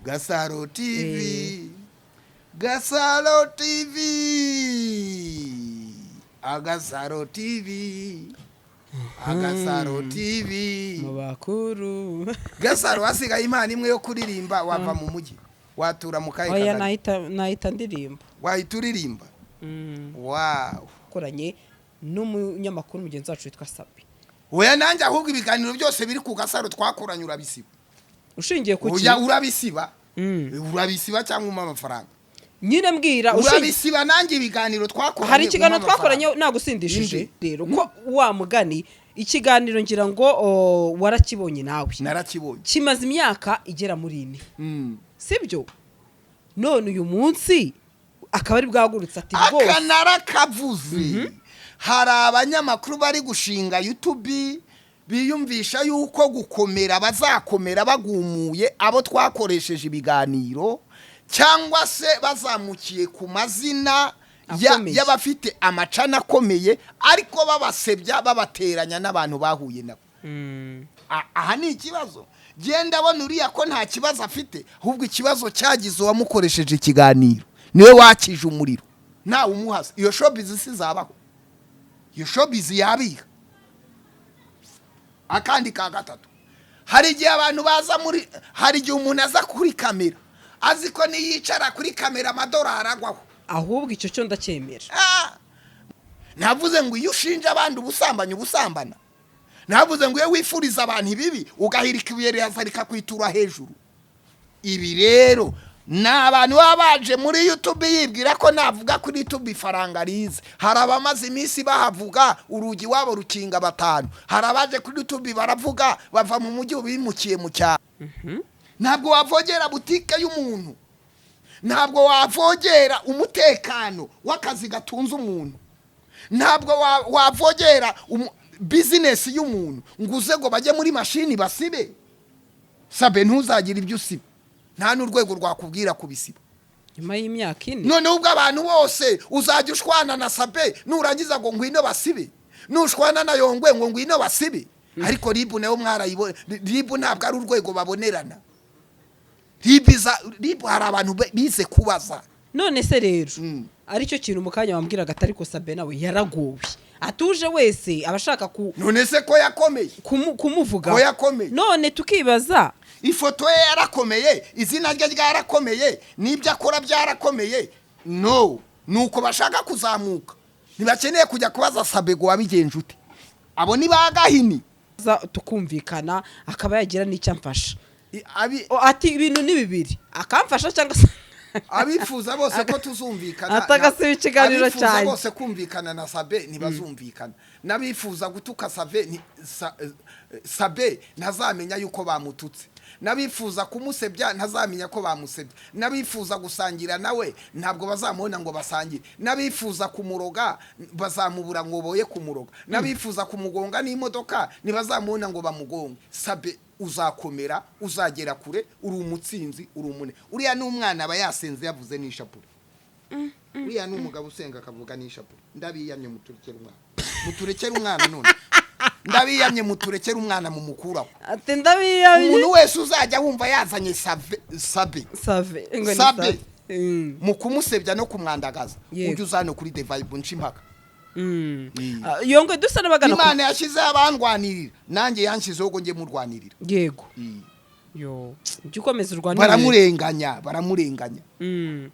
Gasaro TV, Gasaro TV, Agasaro TV, Agasaro TV. Mu bakuru. Gasaro, hasigaye impano imwe yo kuririmba, wava mu mujyi watura mu kahe Oya. kagari? Nahita ndirimba. Wahita uririmba? Wow. Ukoranye n'umunyamakuru mugenzi wacu witwa Sabi. Oya, nanjye ahubwo ibiganiro byose biri ku Gasaro twakoranye urabisiba. Ushingiye ku ki? Oya, urabisiba. Urabisiba cyangwa umpa amafaranga. Nyine mbwira ushingiye. Urabisiba, nanjye ibiganiro twakoranye Hari ikiganiro umpe amafaranga. twakoranye nagusindishije. Inde? Rero ko wa mugani, ikiganiro ngira ngo warakibonye nawe. Narakibonye. Kimaze imyaka igera muri 4, sibyo? None uyu munsi akaba ari bwagurutse ati rwose. Aka narakavuze. Hari abanyamakuru bari gushinga YouTube biyumvisha yuko gukomera bazakomera bagumuye abo twakoresheje ibiganiro, cyangwa se bazamukiye ku mazina Akomeye. y'abafite amacana akomeye, ariko babasebya, babateranya n'abantu bahuye nabo. Aha ni ikibazo. Genda abona uriya ko nta kibazo afite, ahubwo ikibazo cyagize uwamukoresheje ikiganiro, niwe wakije umuriro. Ntawe umuhaza, iyo showbiz si zabaho, iyo showbiz yabiha. Akandi ka gatatu, hari igihe abantu baza muri, hari igihe umuntu aza kuri kamera azi ko niyicara kuri kamera amadolari agwaho. Ahubwo icyo cyo ndacyemera. Ah! Navuze ngo iyo ushinja abandi ubusambanyi ubusambana. Navuze ngo iyo wifuriza abantu ibibi ugahirika ibuye riraza rikakwitura hejuru. Ibi rero ni abantu baba baje muri YouTube yibwira ko navuga kuri YouTube ifaranga rize. Hari abamaze iminsi bahavuga, urugi wabo rukinga batanu. Hari abaje kuri YouTube baravuga, bava mu mujyi bimukiye mu cyaro. Ntabwo wavogera butike y'umuntu, ntabwo wavogera umutekano w'akazi gatunze umuntu, ntabwo wavogera bizinesi y'umuntu ngo uze ngo bajye muri mashini basibe. Sabe, ntuzagire ibyo usiba, nta n'urwego rwakubwira kubisiba. Nyuma y'imyaka 4. Noneho ubwo abantu bose uzajya ushwana na Sabe, nurangiza ngo ngwino basibe, nushwana na Yongwe ngo ngwino basibe. Ariko RIB nayo mwarayibona. RIB ntabwo ari urwego babonerana. RIB RIB hari abantu bize kubaza. None se rero, aricyo kintu mu kanya wambwiraga, atari ko Sabe nawe yaragowe, atuje wese aba ashaka ku None se ko yakomeye? Kumuvuga. Ko yakomeye. None tukibaza. Ifoto ye yarakomeye, izina rye ryarakomeye, n'ibyo akora byarakomeye. No nuko bashaka kuzamuka, ntibakeneye kujya kubaza Sabe ngo wabigenje ute. Abo ni ba Gahini. Tukumvikana, akaba yagira n'icyo amfasha. I- O, ati ibintu ni bibiri, akamfasha cyangwa se Abifuza bose ko tuzumvikana Atagasiba ikiganiro abifuza cyanjye. bose kumvikana na Sabe ntibazumvikana, n'abifuza gutuka Sabe Sabe ntazamenya yuko bamututse, n'abifuza kumusebya ntazamenya ko bamusebye, n'abifuza gusangira nawe ntabwo bazamubona ngo basangire, n'abifuza kumuroga bazamubura ngo boye kumuroga, n'abifuza kumugonga n'imodoka ntibazamubona ngo bamugonge. Sabe, uzakomera, uzagera kure, uri umutsinzi, uri umune. Uriya ni umwana, aba yasenze, yavuze n'ishapure. Uriya ni umugabo usenga akavuga n'ishapure. Ndabiyamye, muturekere umwana, muturekere umwana. None ndabiyamye, muturekere umwana, mumukuraho. Ati ndabiyamye. Umuntu wese uzajya wumva yazanye Save, Sabe, Save ngo ni Sabe. Save. Mu kumusebya no kumwandagaza, ujye uzana kuri The Vibe nca impaka. Ah, Yongwe, dusa n'abagana Imana yashyizeho abandwanirira, nanjye yanshyizeho ngo njye murwanirira. Yego. Yo, jya ukomeza urwanirire. Baramurenganya, baramurenganya,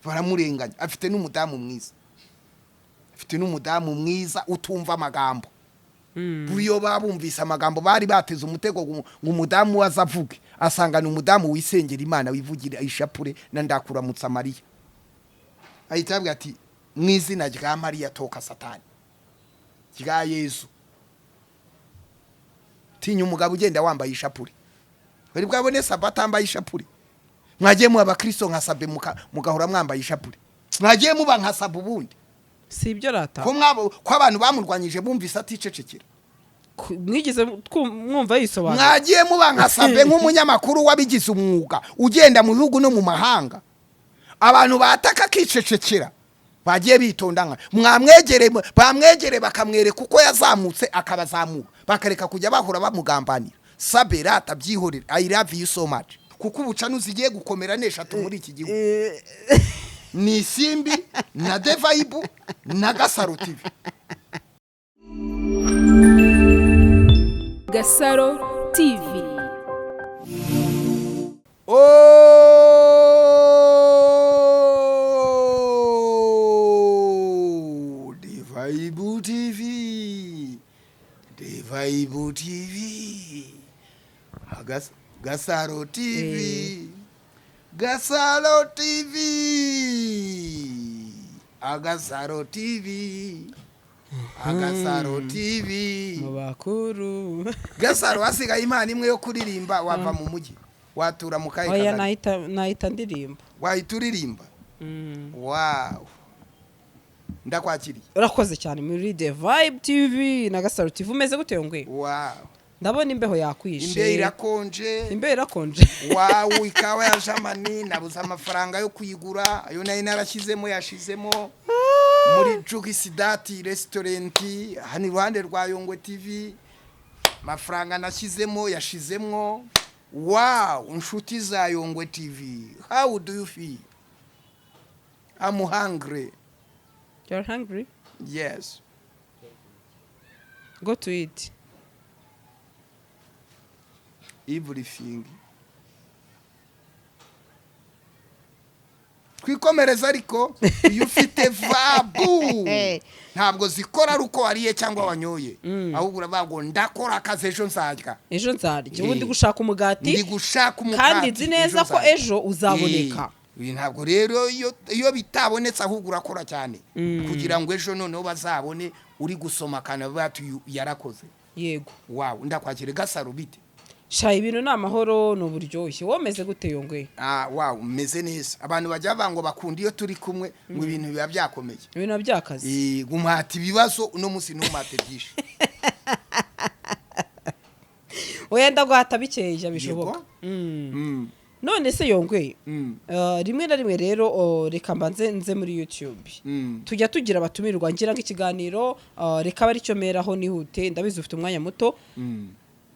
baramurenganya. Afite n'umudamu mwiza, afite n'umudamu mwiza utumva amagambo. Buriyo babumvise amagambo, bari bateze umutego ngo umudamu we aze avuge, asanga ni umudamu wisengera Imana, wivugira ishapure na ndakuramutsa Mariya. Ahita avuga ati: "Mu izina rya Mariya, toka Satani, rya Yezu." Tinya umugabo ugenda wambaye ishapure. Bari bwabone Sabe atambaye ishapure? Mwagiye muba abakristo nka Sabe, mugahora mwambaye ishapure. Mwagiye muba nka Sabe ubundi. Si ibyo rata. Ko mwabo, ko abantu bamurwanyije bumvise aticecekera? Mwigeze mwumva yisobanura? Mwagiye muba nka Sabe, nk'umunyamakuru wabigize umwuga, ugenda mu bihugu no mu mahanga, abantu bataka akicecekera. Bagiye bitonda nka mwamwegere, bamwegere bakamwereka uko yazamutse, akabazamura, bakareka kujya bahora bamugambanira. Sabe rata, byihorere. I love you so much. Kuko ubu channel zigiye gukomera ni eshatu muri iki gihugu: ni Isimbi na The Vibe na Gasaro TV. Gasaro TV. Oh, The Vibe TV, The Vibe TV, Gasaro TV, Gasaro TV, Agasaro TV, Agasaro TV. Mu bakuru. Gasaro, hasigaye imana imwe yo kuririmba, wava mu mujyi watura mu kahe Oya. kagari? Nahita ndirimba. Wahita uririmba? Wow, ndakwakiriye. Urakoze cyane muri The Vibe TV na Gasaro TV. Umeze gute, Yongwe? Wow. Ndabona imbeho yakwishe. Imbeho irakonje. Imbeho irakonje. Wow, ikawa ya jamani nabuze amafaranga yo kuyigura, ayo nari narashyizemo yashizemo muri Jugisidati restaurant hano iruhande rwa Yongwe TV. Amafaranga nashyizemo yashizemo. Wow, inshuti za Yongwe TV, how do you feel? I'm hungry. You're hungry? Yes. Go to eat. Everything. Twikomereza, ariko iyo ufite vabu ntabwo zikora ari uko wariye cyangwa wanyoye, ahubwo uravuga ngo ndakora akazi, ejo nzarya. Ejo nzarya. Ubundi gushaka umugati. Ndi gushaka umukati. Kandi nzi neza ko nzarya. ejo uzaboneka. Ntabwo rero iyo bitabonetse, ahubwo urakora cyane kugira ngo ejo noneho bazabone uri gusoma akantu bavuga ati: "Uyu yarakoze." Yego. Wawe, ndakwakira. Gasaro, bite? Sha, ibintu ni amahoro, ni uburyoshye. Wowe umeze gute, Yongwe? Ah, wow, meze neza. Abantu bajya bavuga ngo bakunda iyo turi kumwe, ngo ibintu biba byakomeye. Ibintu by'akazi. Gumata ibibazo uno munsi, ntumate byinshi. Wenda guhata bikeya bishoboka. Yego. None se Yongwe, rimwe na rimwe rero, reka mbanze nze muri YouTube. Tujya tugira abatumirwa, ngira ngo ikiganiro, reka abe aricyo meraho nihute, ndabizi ufite umwanya muto.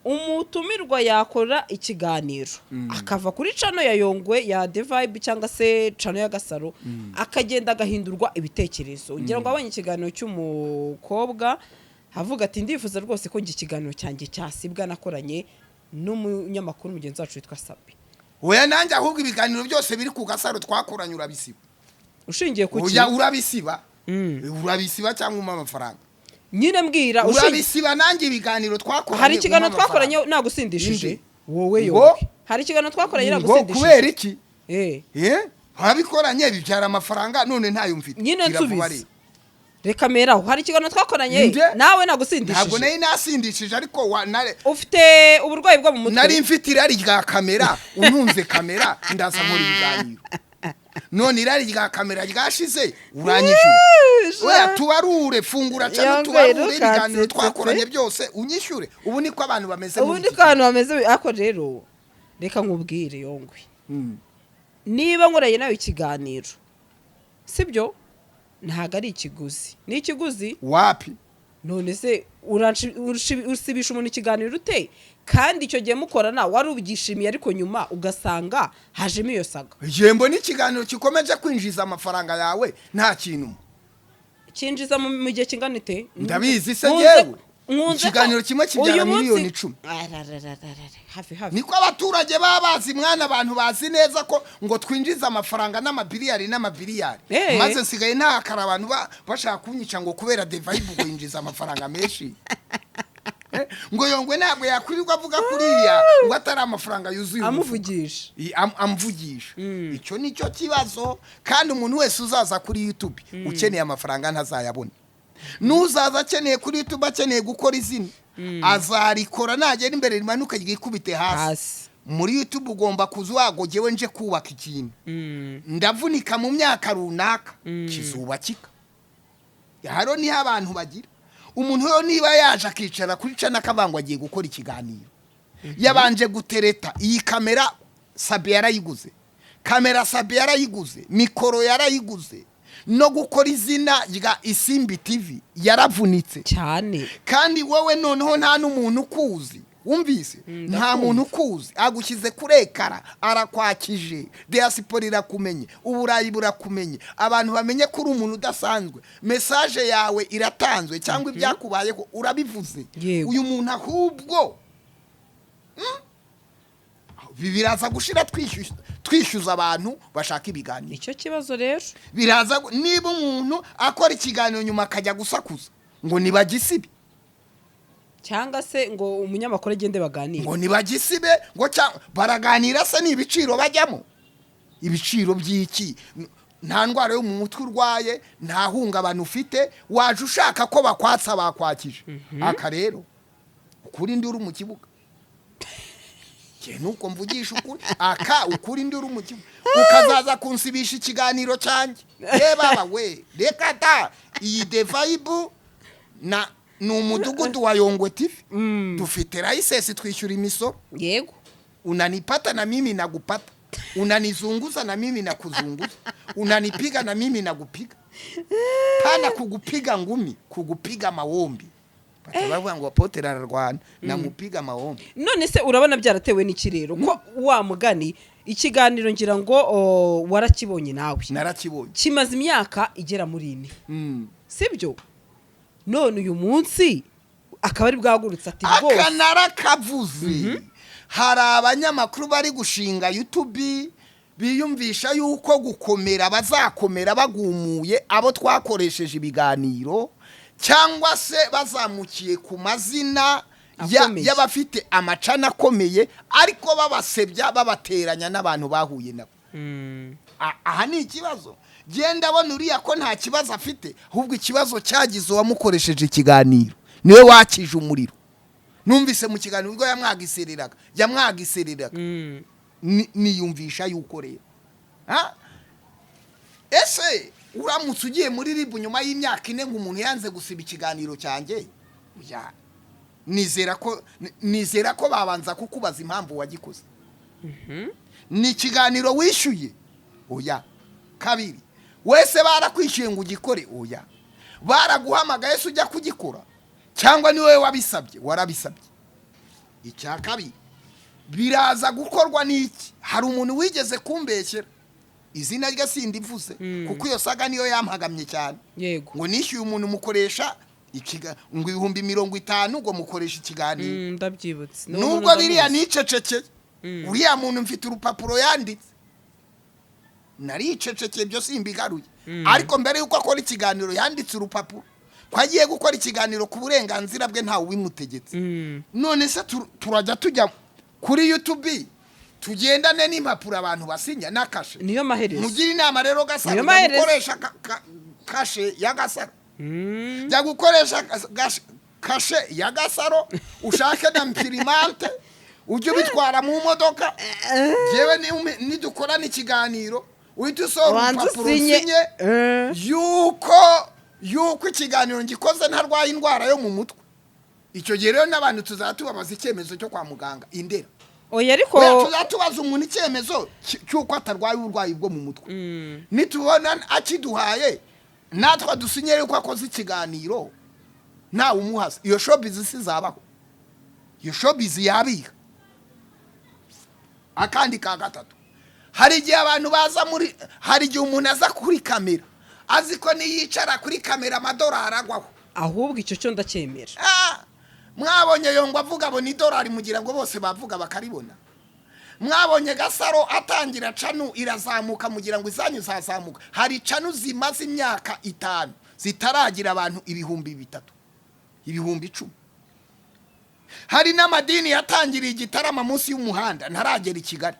Umutumirwa yakora ikiganiro akava kuri channel ya Yongwe ya The Vibe cyangwa se channel ya Gasaro, akagenda agahindurwa ibitekerezo. Ngira ngo abonye ikiganiro cy'umukobwa avuga ati: "Ndifuza rwose ko njye ikiganiro cyanjye cyasibwa nakoranye n'umunyamakuru mugenzi wacu witwa Sabi." Oya, nanjye ahubwo ibiganiro byose biri ku Gasaro twakoranye urabisiba. Ushingiye ku ki? Oya, urabisiba. Urabisiba cyangwa umpa amafaranga. Nyine mbwira Urabisiba, nanjye ibiganiro twakoranye Hari ikiganiro umpa amafaranga. twakoranye nagusindishije? Inde? Wowe, Ngo? Yongwe, hari ikiganiro twakoranye Ngo nagusindishije? kubera iki? Eh. Wabikoranye bibyara amafaranga, none ntayo mfite. Nyine Gira vuba nsubiza. rero. Reka meraho, hari ikiganiro twakoranye Nde? nawe Ntabwo nagusindishije? nari nasindishije, ariko Ufite uburwayi bwo mu mutwe. Nari mfite irari rya kamera. Untunze kamera ndaza nkora ibiganiro, none irari rya kamera ryashize, uranyishyura. Oya, tubarure, fungura cyane. Yongwe, Tubarure ntukansetse ibiganiro pe. twakoranye byose, unyishyure. Ubu niko abantu bameze muri Ubundi iki ko abantu bameze. Ariko rero reka nkubwire, Yongwe, niba nkoranye nawe ikiganiro, sibyo, ntabwo ari ikiguzi, ni ikiguzi. Wapi. None se usibisha umuntu ikiganiro ute, kandi icyo gihe mukorana wari ubyishimiye, ariko nyuma ugasanga hajemo iyo saga? Yembo n'ikiganiro gikomeje kwinjiza amafaranga yawe nta kintu. Cyinjiza mu gihe kingana ite? Ndabizi se Nkunze- njyewe? nkunze ko Ikiganiro kimwe kibyara uyu munsi- miliyoni 10. Ararararara, hafi hafi. Niko abaturage baba bazi, mwana. Abantu bazi neza ko ngo twinjize amafaranga n'amabiliyari n'amabiliyari. Maze nsigaye ntakara abantu bashaka kunyica ngo kubera The Vibe ngo yinjiza amafaranga menshi. Ngo Yongwe ntabwo yakwirirwa avuga kuriya ngo atari amafaranga yuzuye umufuka. Amuvugisha. Amvugisha. Icyo ni cyo kibazo. Kandi umuntu wese uzaza kuri YouTube ukeneye amafaranga ntazayabona. N'uzaza akeneye kuri YouTube, akeneye gukora izina, azarikora nagera imbere rimanuke ryikubite hasi. Hasi. Muri YouTube ugomba kuza wagogewe: nje kubaka ikintu, ndavunika mu myaka runaka kizubakika. Haro niho abantu bagira. Umuntu rero niba yaje akicara kuri channel akavuga ngo agiye gukora ikiganiro, yabanje gutereta iyi kamera. Sabe yarayiguze kamera, Sabe yarayiguze mikoro, yarayiguze no gukora izina rya Isimbi TV yaravunitse. Cyane. Kandi wowe noneho nta n'umuntu ukuzi. Wumvise, nta muntu ukuzi, agushyize kuri écran, arakwakije, diaspora irakumenye, Uburayi burakumenye, abantu bamenye ko uri umuntu udasanzwe, message yawe iratanzwe cyangwa ibyakubayeho urabivuze. Uyu muntu ahubwo biraza gushira twishyuza abantu bashaka ibiganiro. Icyo kibazo rero. Biraza niba umuntu akora ikiganiro nyuma akajya gusakuza ngo nibagisibe, cyangwa se ngo umunyamakuru agende baganire, ngo nibagisibe, ngo cyangwa baraganira se ni ibiciro bajyamo, ibiciro by'iki? Nta ndwara yo mu mutwe urwaye, nta hungabana ufite, waje ushaka ko bakwatsa, bakwakije. Aka rero ukuri ndi uri mu kibuga. Njye nuko mvugisha ukuri, aka ukuri ndi uri mu kibuga, ukazaza kunsibisha ikiganiro cyanjye, baba we, reka ta. Iyi The Vibe na ni umudugudu wa Yongwe TV, dufite licence, twishyura imisoro. Unanipata na mimi nakupata, unanizunguza na mimi nakuzunguza, unanipiga na mimi nakupiga, pana kugupiga ngumi, kugupiga mawombi. Batabavuga ngo apotre ararwana, namupiga mawombi. None se urabona byaratewe n'iki rero, ko wa mugani ikiganiro ngira ngo warakibonye nawe? Narakibonye. Kimaze imyaka igera muri 4, sibyo? None uyu munsi akaba ari bwahagurutse ati rwose. Aka narakavuze. Hari abanyamakuru bari gushinga YouTube biyumvisha yuko gukomera bazakomera bagumuye abo twakoresheje ibiganiro, cyangwa se bazamukiye ku mazina akomeye. y'abafite amacana akomeye, ariko babasebya, babateranya n'abantu bahuye nabo. Aha ni ikibazo. Genda abona uriya ko nta kibazo afite, ahubwo ikibazo cyagize uwamukoresheje ikiganiro, niwe wakije umuriro. Numvise mu kiganiro ubwo yamwagisereraga, niyumvisha yuko rero, Ha? Ese uramutse ugiye muri RIB nyuma y'imyaka 4 ngo umuntu yanze gusiba ikiganiro cyanjye? Oya. Nizera ko babanza kukubaza impamvu wagikoze. Ni ikiganiro wishyuye? Oya. Kabiri, wese barakwishyuye ngo ugikore? Oya. Baraguhamagaye se ujya kugikora, cyangwa ni wowe wabisabye? Warabisabye. Icya kabiri, biraza gukorwa n'iki? Hari umuntu wigeze kumbeshyera, izina rye sindivuze kuko iyo saga niyo yampagamye cyane, ngo nishyuye umuntu mukoresha ngo 50,000 ngo mukoresha ikiganiro. Ndabyibutse. Nubwo biriya nicecekeye, uriya muntu mfite urupapuro yanditse, naricecekeye, ibyo simbigaruye, ariko mbere y'uko akora ikiganiro yanditse urupapuro ko agiye gukora ikiganiro ku burenganzira bwe, ntawe ubimutegetse. None se turajya tujya kuri YouTube tugendane n'impapuro abantu basinya na kashe? Niyo maherezo. Mugire inama rero Gasaro, Niyo jya maherezo. gukoresha kashe ya Gasaro, jya gukoresha kashe ya Gasaro, ushake na imprimante, ujye ubitwara mu modoka. Yewe, nidukorana ikiganiro uhita usohora Ubanza urupapuro usinye. usinye yuko ikiganiro ngikoze ntarwaye indwara yo mu mutwe. Icyo gihe rero n'abantu tuzaba tubabaza icyemezo cyo kwa muganga indera. Oya, ariko Oya, tuzaba tubaza umuntu icyemezo cy'uko atarwaye uburwayi bwo mu mutwe. Nitubona akiduhaye, natwe dusinye yuko akoze ikiganiro ntawe umuhasa. Iyo showbiz si zabaho, iyo showbiz yabika. Akandi ka gatatu, hari igihe abantu baza muri, hari igihe umuntu aza kuri kamera azi ko niyicara kuri kamera amadolari agwaho. Ahubwo icyo cyo ndacyemera. Ah, mwabonye Yongwa avuga abona idolari, mugira ngo bose bavuga bakaribona? Mwabonye Gasaro atangira channel irazamuka, mugira ngo izanyu zazamuka? Hari channel zimaze imyaka 5 zitaragira abantu 3000, 10,000. Hari n'amadini yatangiriye igitarama munsi y'umuhanda ntaragera i Kigali,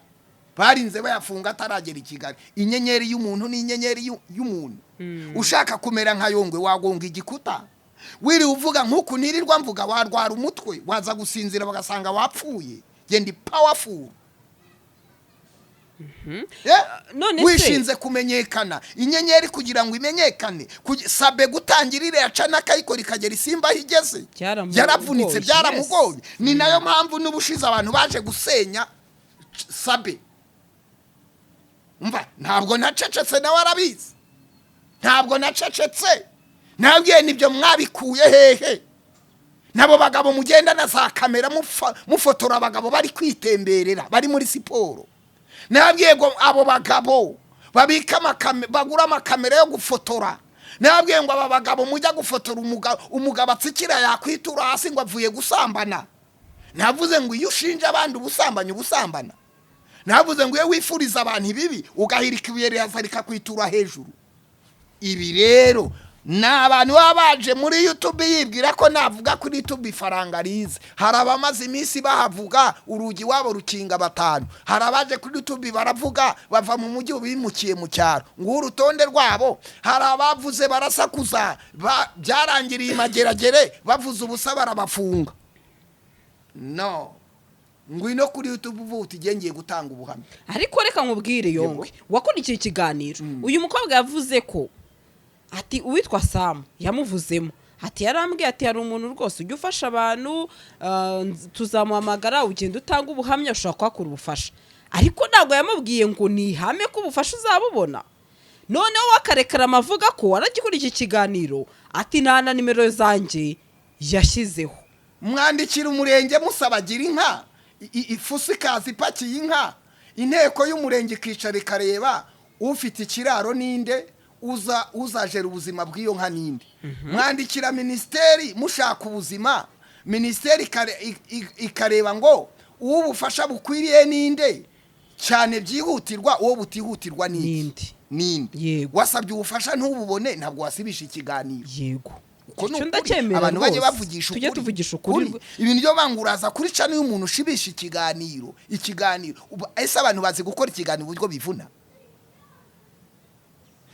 barinze bayafunga ataragera i Kigali. Inyenyeri y'umuntu ni inyenyeri y'umuntu. Ushaka kumera nka Yongwe wagonga igikuta. Wiriwe uvuga nk'uku nirirwa mvuga, warwara umutwe, waza gusinzira bagasanga wapfuye. Genda powerful. None se Wishinze kumenyekana, inyenyeri kugira ngo imenyekane, sabe gutangira iriya cana akayikora ikagera isimba aho igeze, Byaramugoye, yaravunitse, byaramugoye. Ni nayo mpamvu n'ubushize abantu baje gusenya Sabe. Mva, ntabwo nacecetse, nawe arabizi, ntabwo nacecetse. Nabwiye nibyo mwabikuye hehe? Nabo bagabo mugenda na za kamera mufotora abagabo bari kwitemberera, bari muri siporo. Nababwiye ngo abo bagabo babika bagura amakamera yo gufotora. Nababwiye ngo aba bagabo mujya gufotora umugabo atsikira yakwitura hasi ngo avuye gusambana. Navuze ngo iyo ushinja abandi ubusambanyi, ubusambana. Navuze ngo iyo wifuriza abantu ibibi, ugahirika ibuye rikakwitura hejuru. Ibi rero ni abantu baba baje muri YouTube yibwira ko navuga kuri YouTube ifaranga rize. Hari abamaze iminsi bahavuga, urugi wabo rukinga batanu. Hari abaje kuri YouTube baravuga, bava mu mujyi bimukiye mu cyaro, nguwo urutonde rwabo. Hari abavuze barasakuza, byarangiriye imageragere, bavuze ubusa barabafunga. No ngwino kuri YouTube uvuga uti ngiye gutanga ubuhamya. Ariko reka nkubwire, Yongwe, wakurikiye ikiganiro, uyu mukobwa yavuze ko ati uwitwa Samu yamuvuzemo, ati yarambwiye ati hari umuntu rwose ujya ufasha abantu, tuzamuhamagara, ugenda utanga ubuhamya, ushobora kuhakura ubufasha. Ariko ntabwo yamubwiye ngo ni ihame ko ubufasha uzabubona. Noneho wakarekarama avuga ko waragikurikiye ikiganiro, ati nta na nimero zanjye yashyizeho. Mwandikira umurenge musaba gira inka, ifuso ikaza ipakiye inka, inteko y'umurenge ikicara ikareba ufite ikiraro ninde, uza uzajera ubuzima bw'iyo nka ninde. Mwandikira minisiteri mushaka ubuzima, minisiteri ikareba ngo uwo ubufasha bukwiriye ninde cyane byihutirwa, uwo butihutirwa ninde. Ninde. Ninde. Wasabye ubufasha ntububone, ntabwo wasibisha ikiganiro. Uko ni Icyo ukuri. ndacyemera Abantu bajye rwose. bavugisha Tujye ukuri. tuvugisha ukuri. Ibintu byo banga uraza kuri channel y'umuntu ushibisha ikiganiro. Ese abantu bazi gukora ikiganiro uburyo bivuna?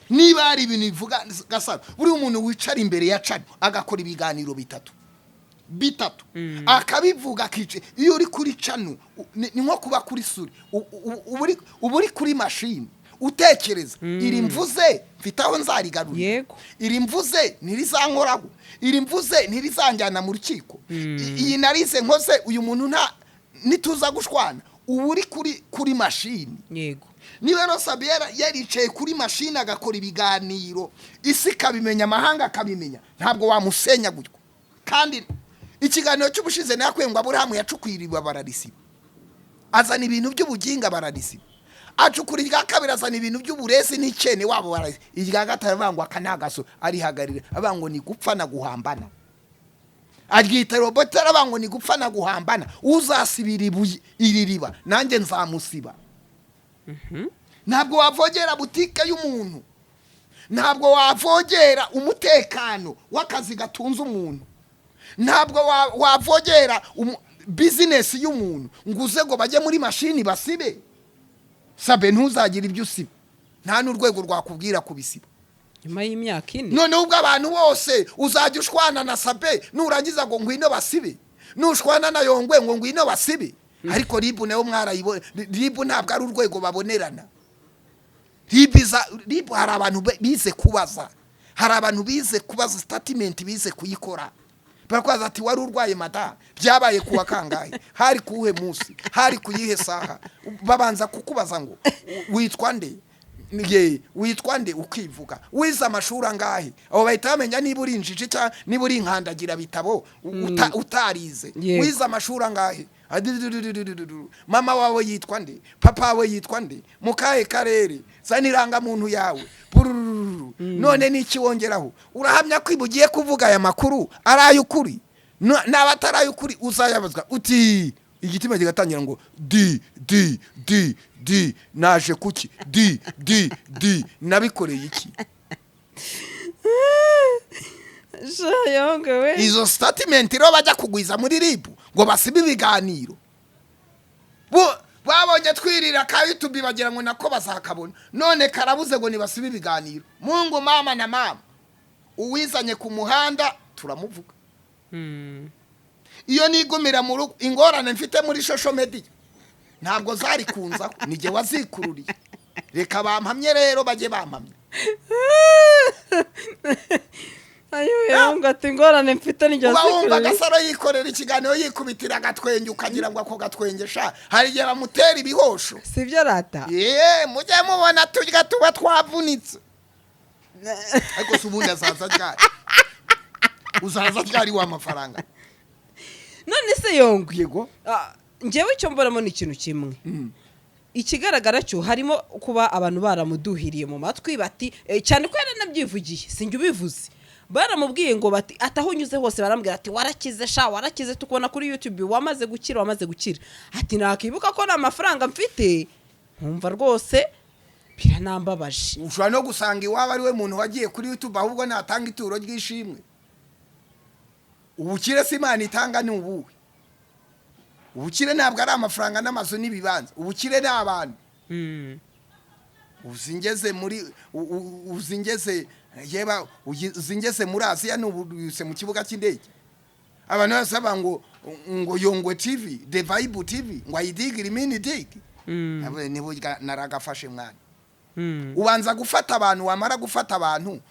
Niba hari ibintu bivuga gasaro, buri umuntu wicara imbere ya channel agakora ibiganiro bitatu bitatu akabivuga akice. Iyo uri kuri channel ni nko kuba kuri souris, uba uri kuri mashini utekereza: iri mvuze mfite aho nzarigarurira, iri mvuze ntirizankoraho, iri mvuze ntirizanjyana mu rukiko, iyi narize nkoze uyu muntu nta nituza gushwana. Uba uri kuri mashini. Niba rero Sabiera yaricaye kuri mashini agakora ibiganiro, isi ikabimenya, amahanga akabimenya, ntabwo wamusenya gutyo. Kandi ikiganiro cy'ubushize nakwiye ngo Aburahamu yacukuye iriba bararisiba, azana ibintu by'ubuginga bararisiba, acukura irya kabiri azana ibintu by'uburezi n'ikene wabo bararisiba, irya gatatu aravuga ngo aka ni agaso, arihagarira avuga ngo ni gupfa na guhambana, aryita roboti, aravuga ngo ni gupfa na guhambana, uzasibira ibuye iri riba nanjye nzamusiba. Ntabwo wavogera butike y'umuntu, ntabwo wavogera umutekano w'akazi gatunze umuntu, ntabwo wavogera bizinesi y'umuntu ngo uze ngo bajye muri mashini basibe. Sabe, ntuzagire ibyo usiba, nta n'urwego rwakubwira kubisiba. Nyuma y'imyaka 4. Noneho ubwo abantu bose uzajya ushwana na Sabe, nurangiza ngo ngwino basibe, nushwana na Yongwe ngo ngwino basibe. Ariko RIB nayo mwarayibona, RIB ntabwo ari urwego babonerana. RIB RIB hari abantu bize kubaza, hari abantu bize kubaza statement, bize kuyikora. Barakwaza ati wari urwaye madamu, byabaye kuwa kangahe, hari kuwuhe munsi, hari kuyihe saha? Babanza kukubaza ngo witwa nde, ye witwa nde, ukivuga, wize amashuri angahe. Abo bahita bamenya niba uri injiji cyangwa niba uri inkandagira bitabo utarize. Wize amashuri angahe? Adudududududu. Mama wawe yitwa nde? Papa wawe yitwa nde? Mu kahe karere? Zana irangamuntu yawe. Burururu. None n'iki wongeraho? Urahamya ko ugiye kuvuga aya makuru ari ay'ukuri? Naba atari ay'ukuri uzayabazwa. Uti igitima kigatangira ngo di di di di, naje kuki? Di di di, nabikoreye iki? Sha Yongwe we. Izo statement rero bajya kugwiza muri RIB ngo basibe ibiganiro. Babonye twirira ka YouTube bagira ngo nako bazakabona, none karabuze ngo nibasibe ibiganiro. Mungu mama na mama, uwizanye ku muhanda turamuvuga. Iyo nigumira mu rugo, ingorane mfite muri social media ntabwo zari kunzaho, nijye wazikururiye. Reka bampamye rero, bajye bampamye. Ayo Yongwe, ati ingorane mfite nijye Uba wumva wazikururiye. Agasaro yikorera ikiganiro yikubitira agatwenge, ukagira ngo ako gatwenge sha hari igihe bamutera ibihosho. Sibyo rata. Ye mujye mubona turya tuba twavunitse. Ariko se ubundi azaza ryari? Uzaza ryari wa mafaranga? None se Yongwe, Yego. Njyewe icyo mbonamo ni ikintu kimwe. Ikigaragara cyo harimo kuba abantu baramuduhiriye mu matwi bati cyane ko yaranabyivugiye, sinjye ubivuze, baramubwiye ngo bati ataho unyuze hose barambwira ati warakize sha, warakize, tukubona kuri YouTube wamaze gukira, wamaze gukira. Ati nakibuka ko nta mafaranga mfite nkumva rwose biranambabaje. Ushobora no gusanga iwabo ari we muntu wagiye kuri YouTube, ahubwo natanga ituro ry'ishimwe. Ubukire si Imana itanga, ni ubuhe? Ubukire ntabwo ari amafaranga n'amazu n'ibibanza, ubukire ni abantu. Uzingeze muri uzingeze yeba uzingeze muri Aziya n'ubuse mu kibuga cy'indege, abantu bose bavuga ngo Yongwe TV, The Vibe TV, ngo ayidigira imini digi. Niburya naragafashe mwana. Ubanza gufata abantu, wamara gufata abantu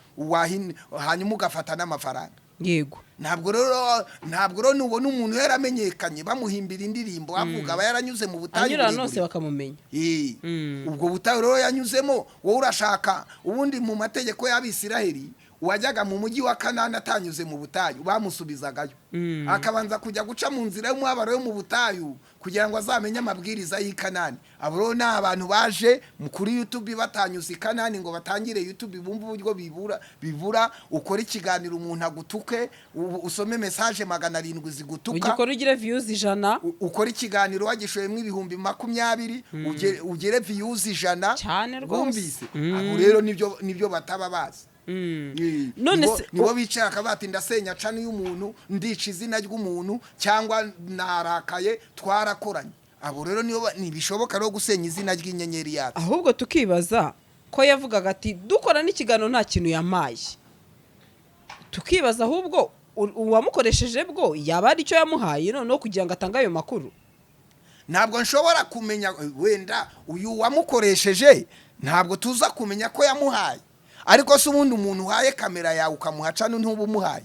hanyuma ugafata n'amafaranga. Ntabwo rero nubona umuntu yaramenyekanye bamuhimbira indirimbo avuga, aba yaranyuze mu butayu anyura ahantu hose burebure. Bakamumenya. Ubwo butayu rero yanyuzemo, wowe urashaka ubundi mu mategeko y'Abisiraheli, uwajyaga mu mujyi wa Kanani atanyuze mu butayu bamusubizagayo, akabanza kujya guca mu nzira y'umubabaro yo mu butayu kugira ngo azamenye amabwiriza y'i Kanani. Abo rero ni abantu baje kuri YouTube batanyuze i Kanani ngo batangire YouTube, bumve uburyo bibura bibura. Ukore ikiganiro umuntu agutuke, usome message 700 zigutuka, ugikora ugire views 100. Ukora ikiganiro wagishoyemo 20,000, ugere views 100. Cyane rwose. Wumvise? Abo rero nibyo bataba bazi. None Nibo bicara akavuga ati ndasenya channel y'umuntu, ndica izina ry'umuntu, cyangwa narakaye twarakoranye. Abo rero nibo ntibishoboka rero gusenya izina ry'inyenyeri yacu. Ahubwo tukibaza ko yavugaga ati dukora n'ikiganiro nta kintu yamaye, tukibaza ahubwo uwamukoresheje bwo yaba ari icyo yamuhaye noneho kugira ngo atange ayo makuru. Ntabwo nshobora kumenya, wenda uyu wamukoresheje ntabwo tuza kumenya ko yamuhaye, ariko se ubundi umuntu uhaye kamera yawe ukamuha channel, ntuba umuhaye?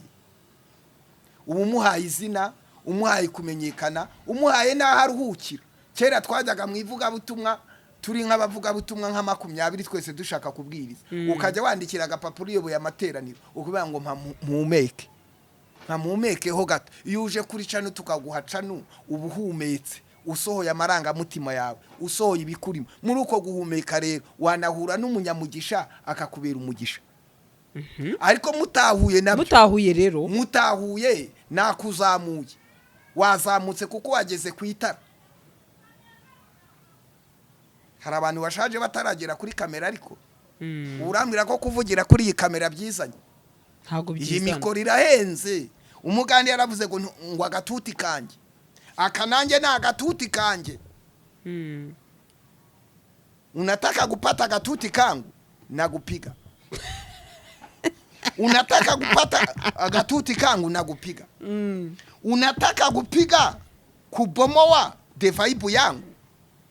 Uba umuhaye izina, umuhaye kumenyekana, umuhaye n'aho aruhukira. Kera twajyaga mu ivugabutumwa turi nk'abavugabutumwa nka 20, twese dushaka kubwiriza, ukajya wandikira agapapuro uyoboye amateraniro ukuvuga ngo mpa mpumeke, nka mpumekeho gato. Iyo uje kuri channel tukaguha channel, uba uhumetse, usohoye amarangamutima yawe, usohoye ibikurimo. Muri uko guhumeka rero wanahura n'umunyamugisha akakubera umugisha, ariko mutahuye nabyo Mutahuye rero. Mutahuye nakuzamuye, wazamutse kuko wageze ku itara. Hari abantu bashaje bataragera kuri kamera, ariko urambwira ko kuvugira kuri iyi kamera byizanye? Ntabwo Iyi byizana. mikoro irahenze. Umugande yaravuze ngo agatuti kanjye aka nanjye ni agatuti kanjye. Unataka kupata gatuti kangu, nagupiga. Unataka kupata gatuti kangu, nagupiga. Unataka kupiga kubomoa The Vibe yangu,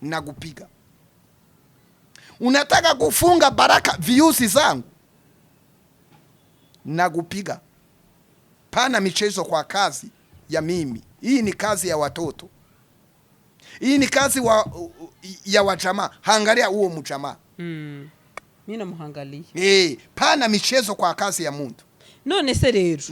nagupiga. Unataka kufunga baraka views zangu, nagupiga. Pana michezo kwa kazi ya mimi. Hii ni kazi ya watoto, hii ni kazi ya wajamaa. Angalia huo mjamaa. Mi namuhangaliye. Pana michezo kwa kazi ya muntu. None se rero,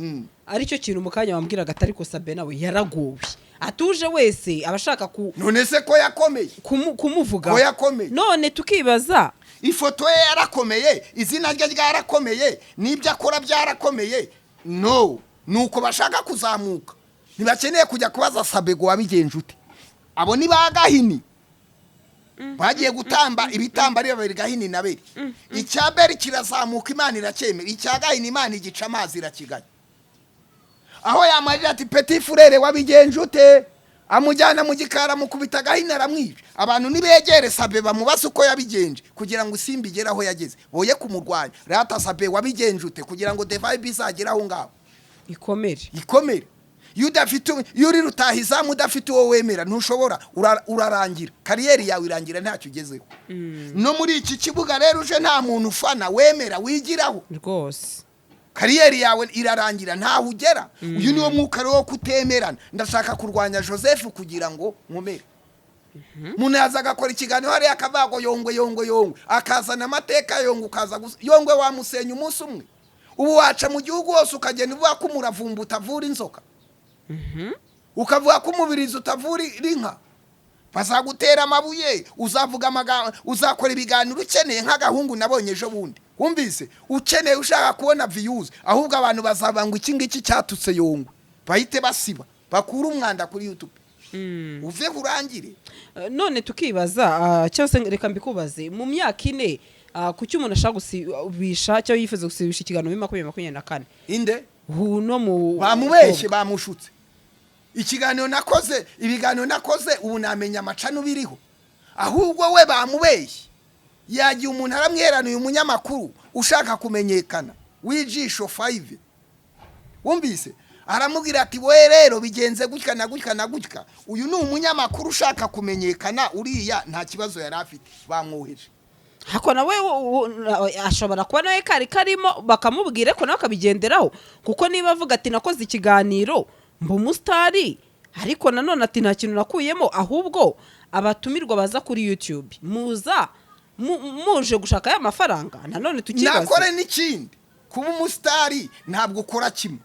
aricyo kintu mu kanya wambwiraga atari ko Sabe nawe yaragowe, atuje wese aba ashaka None se ko yakomeye? Kumuvuga. Ko yakomeye? None tukibaza. Ifoto ye yarakomeye, izina rye ryarakomeye, n'ibyo akora byarakomeye. No nuko bashaka kuzamuka, ntibakeneye kujya kubaza Sabego wabigenje ute. Abo ni ba Gahini bagiye gutamba ibitamba ari babiri, Gahini na Beri. Icya Beri kirazamuka, Imana iracyemera. Icya Gahini, Imana igica amazi irakiganya. Aho yamarira ati petit frère wabigenje ute, amujyana mu gikari, amukubita Gahini aramwica. Abantu nibegere Sabe bamubaze uko yabigenje kugira ngo isimbi igere aho yageze, boye kumurwanya. Rata Sabe wabigenje ute kugira ngo The Vibe izagere aho ngaho? Ikomere. Ikomere. Iyo udafite, iyo uri rutahizamu udafite uwo wemera, ntushobora, urarangira, carrière yawe irangira ntacyo ugezeho. No muri iki kibuga rero uje nta muntu ufana wemera wigiraho, carrière yawe irarangira ntaho ugera. Uyu niwo mwuka rero wo kutemerana. Ndashaka kurwanya Joseph kugira ngo nkomere. Umuntu yaza agakora ikiganiro hariya akavuga ngo Yongwe, Yongwe, Yongwe, akazana amateka Yongwe, ukaza gusa Yongwe wamusenya umunsi umwe. Ubu waca mu gihugu hose ukagenda uvuga ko umuravumba utavura inzoka. Ukavuga ko umubirizi utavura inka, bazagutera amabuye. Uzavuga amagambo, uzakora ibiganiro ukeneye nk'agahungu nabonye ejo bundi, wumvise ukeneye, ushaka kubona views, ahubwo abantu bazaba ngo iki ngiki cyatutse Yongwe, bahite basiba, bakure umwanda kuri YouTube, uve urangire. None tukibaza, cyangwa se reka mbikubaze, mu myaka 4, kuki umuntu ashaka gusibisha cyangwa yifuza gusibisha ikiganiro muri 2024? Inde? Huno mu Bamubeshye, bamushutse. Ikiganiro nakoze, ibiganiro nakoze, ubu namenya amacano biriho. Ahubwo we bamubeshye, yagiye umuntu aramwerana. Uyu munyamakuru ushaka kumenyekana w'ijisho 5, wumvise, aramubwira ati: "We rero bigenze gutya na gutya na gutya." Uyu ni umunyamakuru ushaka kumenyekana, uriya nta kibazo yari afite, bamwoheje. Hako nawe ashobora kuba nawe kari karimo, bakamubwira ko nawe akabigenderaho, kuko niba avuga ati: "Nakoze ikiganiro mba umusitari," ariko nanone ati: "Nta kintu nakuyemo." Ahubwo abatumirwa baza kuri YouTube muza muje gushaka ya mafaranga, nanone tukibaza. Nakore n'ikindi. Kuba umusitari ntabwo ukora kimwe,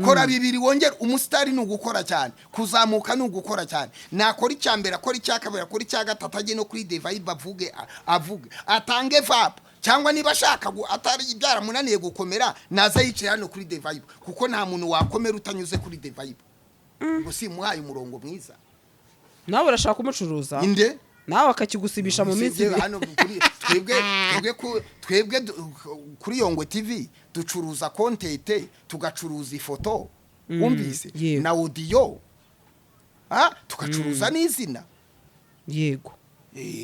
kora bibiri wongere. Umusitari ni ugukora cyane, kuzamuka ni ugukora cyane. Nakora icya mbere, akora icya kabiri, akora icya gatatu, ajye no kuri The Vibe avuge, avuge, atange vapu. Cyangwa niba ashaka atari byaramunaniye gukomera, naze yicaye hano kuri The Vibe, kuko nta muntu wakomera utanyuze kuri The Vibe. Ngo simuhaye umurongo mwiza? Nawe urashaka kumucuruza? Inde? Nawe akakigusibisha mu minsi 2. Hano kuri twebwe kuri Yongwe TV ducuruza content, tugacuruza ifoto, wumvise, na audio, tugacuruza n'izina.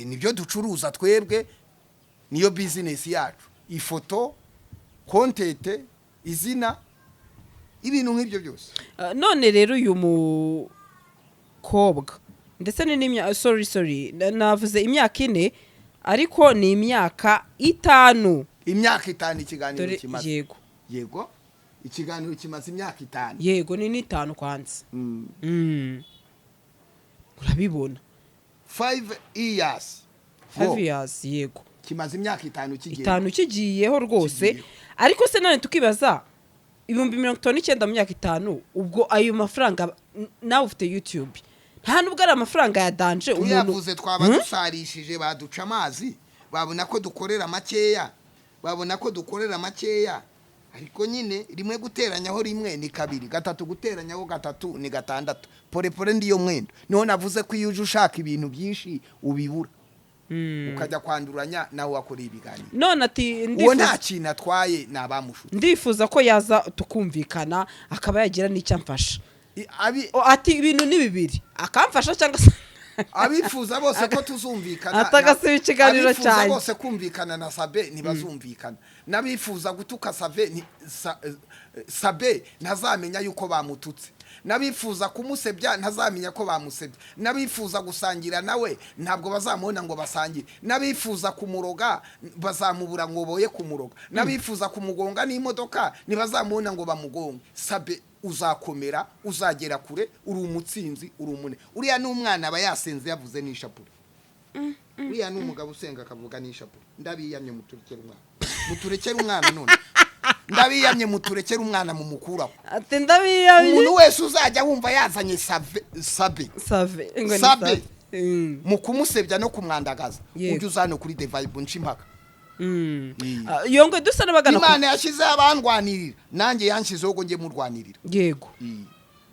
Nibyo ducuruza twebwe, niyo business yacu: ifoto, content, izina, ibintu nk'ibyo byose. None rero uyu mukobwa, ndetse ni n'imyaka, sorry, sorry, navuze imyaka 4 ariko ni imyaka 5. Imyaka 5 ikiganiro Dore kimaze. Yego. Yego, ikiganiro kimaze imyaka 5. Yego, ni n'itanu kwanza. Urabibona. 5 years. Five Go. years, yego. Kimaze imyaka 5 kigenda. 5 kigiyeho rwose. Kigiyeho. Ariko se none tukibaza, 59,000 mu myaka 5, ubwo ayo mafaranga, nawe ufite YouTube, nta nubwo ari amafaranga ya danger umuntu Tuyavuze twaba dusarishije, baduca amazi, babona ko dukorera makeya, babona ko dukorera makeya. Ariko nyine rimwe guteranyaho rimwe ni kabiri, gatatu guteranyaho gatatu ni gatandatu. Pore pore ndiyo mwendo. Niho navuze ko iyo uje ushaka ibintu byinshi ubibura, ukajya kwanduranya nawe wakoreye ibiganiro. None ati Uwo nta kintu atwaye, ni abamushutse. Ndifuza ko yaza tukumvikana, akaba yagira n'icyo amfasha. O, ati ibintu ni bibiri, akamfasha cyangwa se Abifuza bose ko tuzumvikana Atagasiba ikiganiro abifuza cyanjye. bose kumvikana na Sabe ntibazumvikana, n'abifuza gutuka Sabe Sabe ntazamenya yuko bamututse, n'abifuza kumusebya ntazamenya ko bamusebye, n'abifuza gusangira nawe ntabwo bazamubona ngo basangire, n'abifuza kumuroga bazamubura ngo boye kumuroga, n'abifuza kumugonga n'imodoka ntibazamubona ngo bamugonge. Sabe, uzakomera, uzagera kure, uri umutsinzi, uri umune. Uriya ni umwana, aba yasenze, yavuze n'ishapure. Uriya ni umugabo usenga akavuga n'ishapure. Ndabiyamye, muturekere umwana, muturekere umwana. None ndabiyamye, muturekere umwana, mumukuraho. Ati ndabiyamye. Umuntu wese uzajya wumva yazanye save, Sabe, Save ngo ni Sabe. Save. Mu kumusebya no kumwandagaza, ujye uzane kuri The Vibe nca impaka. Yongwe, dusa n'abagana Imana yashyizeho abandwanirira, nanjye yanshyizeho ngo njye murwanirira. Yego,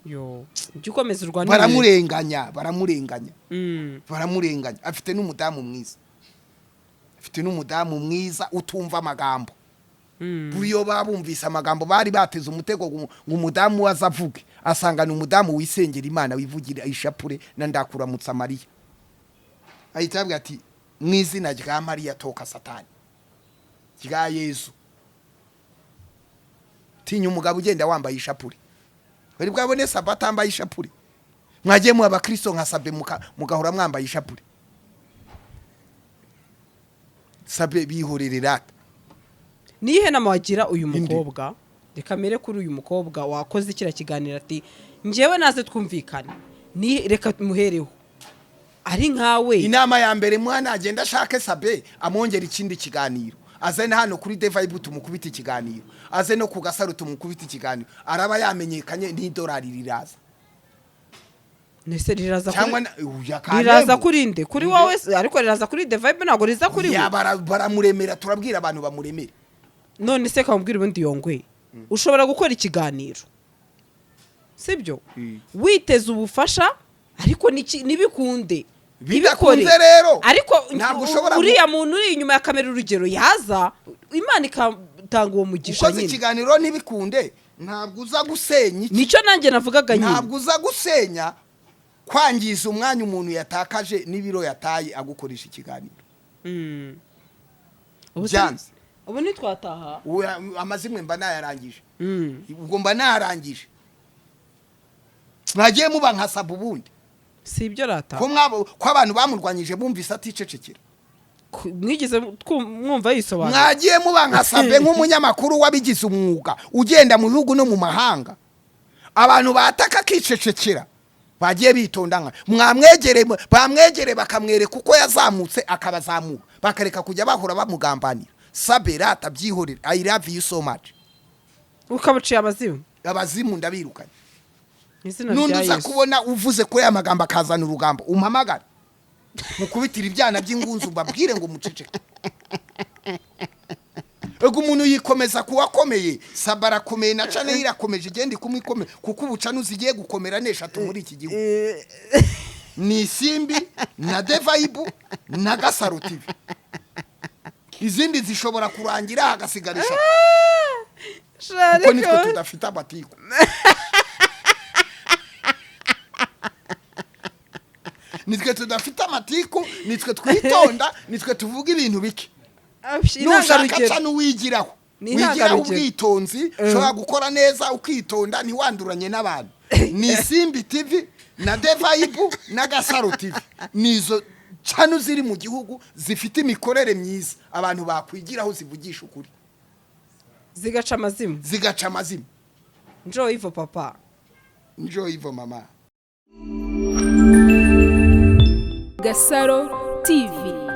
yo jya ukomeza urwanirire. Baramurenganya, baramurenganya, baramurenganya. Afite n'umudamu mwiza, afite n'umudamu mwiza utumva amagambo. Buriyo babumvise amagambo, bari bateze umutego ngo umudamu we aze avuge, asanga ni umudamu wisengera Imana, wivugira ishapure na ndakuramutsa Mariya. Ahita avuga ati: "Mu izina rya Mariya, toka Satani, rya Yezu." Tinya umugabo ugenda wambaye ishapure. Bari bwabone Sabe atambaye ishapure? Mwagiye mu abakristo nka Sabe, mugahora mwambaye ishapure. Sabe, bihorere rata. Niyihe nama wagira uyu Inde? mukobwa? Reka mere kuri uyu mukobwa wakoze kiriya kiganiro, ati njyewe naze twumvikane. Ni reka muhereho ari nkawe. Inama ya mbere, mwana agenda ashake Sabe, amwongera ikindi kiganiro, aze na hano kuri The Vibe tumukubite ikiganiro, aze no ku Gasaro tumukubite ikiganiro. Araba yamenyekanye, n'idolari riraza. Nese riraza Cyangwa kuri uya riraza Kantembo. Kuri nde? Kuri wowe se? Ariko riraza kuri The Vibe, ntabwo riza kuri Ya, we. Baramuremera, turabwira abantu bamuremere. None se kamubwira ubundi, Yongwe, ushobora gukora ikiganiro, sibyo, witeze ubufasha, ariko ntibikunde, Bidakunze ntibikore. rero, Ariko ntabwo ushobora uriya muntu uri inyuma ya kamera, urugero, yaza Imana igatanga uwo mugisha Ukoze nyine. ikiganiro ntibikunde, ntabwo uza gusenya iki. Nicyo nanjye navugaga nyine. Ntabwo uza gusenya, kwangiza umwanya umuntu yatakaje n'ibiro yataye agukoresha ikiganiro. Ubu se- Byanze. Ubu ntitwataha. Ubu amazimwe mba nayarangije. Ubwo mba narangije, mwagiye muba nka Saba ubundi. Si ibyo rata. Ko ko abantu bamurwanyije bumvise aticecekera? Mwigeze mwumva yisobanura? Mwagiye muba nka Sabe, nk'umunyamakuru wabigize umwuga, ugenda mu bihugu no mu mahanga, abantu bataka akicecekera. Bagiye bitonda, nka mwamwegere, bamwegere bakamwereka uko yazamutse, akabazamura, bakareka kujya bahora bamugambanira. Sabe rata, byihorere. I love you so much. Ukabuciye abazimu. Abazimu ndabirukanye. Mu izina N'undi rya uza Yesu. kubona uvuze kuri aya magambo akazana urugambo, umpamagare mukubitira ibyana by'ingunzu, mbabwire ngo muceceke. Ego, umuntu yikomeza kuwakomeye. Saba arakomeye na channel irakomeje, igenda ikumwe ikomeye, kuko ubu channel zigiye gukomera ni eshatu muri iki gihugu: ni Isimbi na The Vibe na Gasaro TV. Izindi zishobora kurangira hagasigara eshatu, kuko nitwe tudafite amatiku. Nitwe tudafite amatiku, nitwe twitonda, nitwe tuvuga ibintu bike. Nushaka Intangarugero. ca n'uwigiraho, Ni wigiraho intangarugero. ubwitonzi. Ushobora gukora neza ukitonda, ntiwanduranye n'abantu. Ni Isimbi TV na The Vibe na Gasaro TV, nizo channel ziri mu gihugu zifite imikorere myiza abantu bakwigiraho, zivugisha ukuri. Zigaca amazimu. Zigaca amazima. Njo ivo papa. Njo ivo mama. Gasaro TV.